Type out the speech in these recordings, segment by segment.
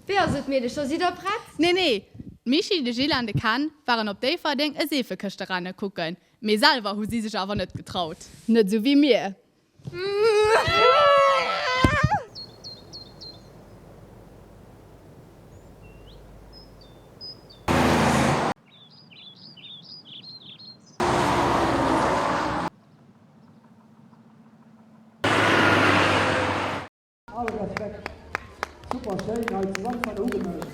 Wéi ass et, Meedecher, sidd der prett? Nee, nee, d'Michi, de Gilles an de Ken waren op Déifferdeng e Seefekëschterenne kucken, mee selwer hu si sech awer net getraut. Net esou wéi mir. All Respekt, super schéin hei zesammen ugemellt.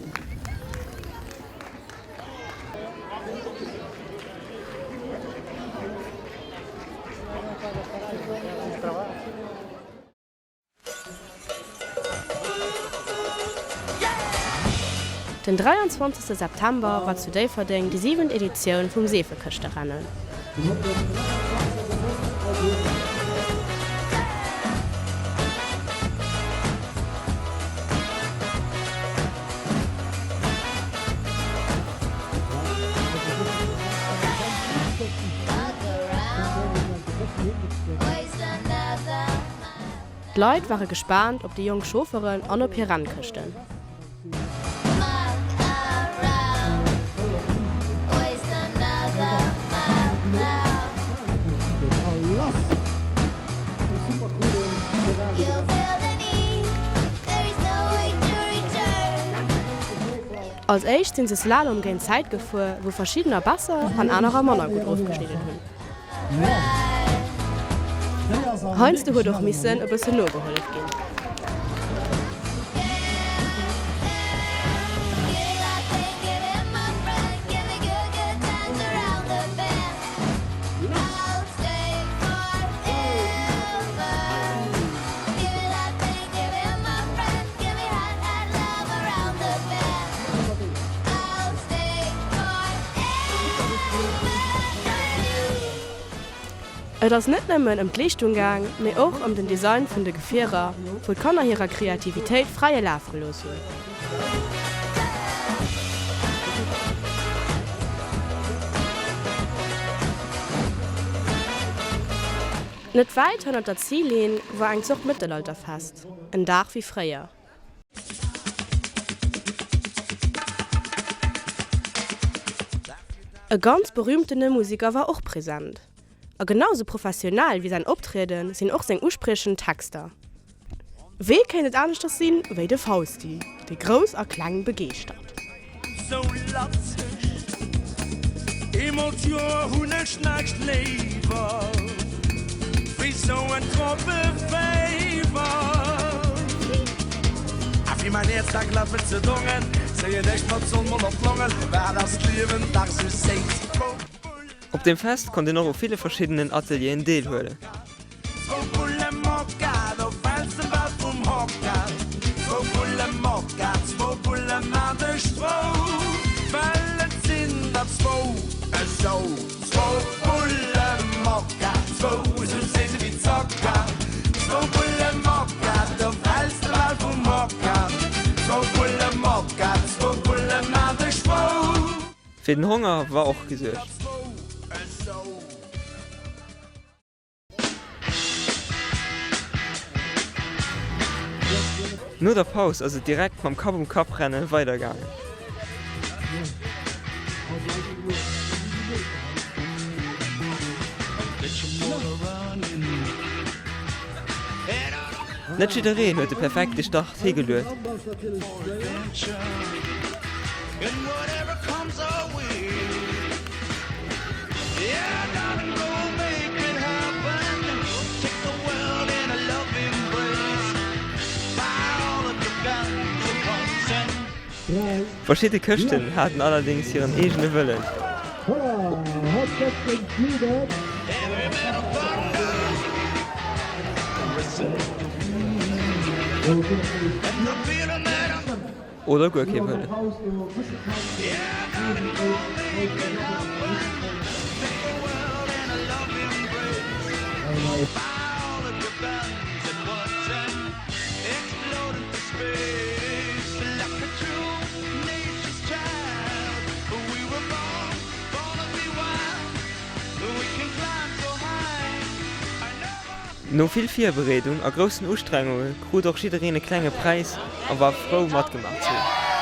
Den 23 September war zu Déifferdeng déi siwent Editioun vum Seefekëschterennen. D'Leit ware gespaant op déi jonk Chaufferen an op hir Rennkëschten. Als éischt sinn se Slalom géint d'Zäit gefuer, wou verschiddener besser an anerer manner gutt ofgeschnidden hunn. Heiansdo huet och missen e bëssen nogehollef ginn. Et ass net nëmmen ëm d'Leeschtung gaang, mee och ëm den Design vun de Gefierer, wou d'Kanner hirer Kreativitéit fräie Laf gelooss hunn. Net wäit hannert der Zillinn war eng Zort Mëttelalterfest, en Dag wéi fréier. E ganz berühmtene Musiker war och present. A genau sou professionell wéi säin Optrieden sinn och seng uspriechend Texter. Wee kéint et aneschters sinn wéi de Fausti, dee Grouss a Kleng begeeschtert. Sou latzeg, eemol d'Joer hunn ech näischt léiwer wéi sou en Tropeféiwer. A fir mäin Häerz da klappen ze dongen, zéien ech mer d'Sonn mol op d'Longen. Wat ass d'Liewen dach sou séiss? Op dem Fest konnt een och u ville verschiddenen Atelieren deelhuelen. Fir den Honger war och gesuergt. No der Paus ass et direkt mam Kapp um Kapp Rennen weider gaangen. Net jiddereen huet de perfekte Start higeluet. Verschidde Këschten haten allerdéngs hiren eegene Wëllen. Oder guer kee Wëllen. No vill Virbereedung a groussen Ustrengunge krut och jiddereen e klenge Präis a war frou matgemaach ze hunn.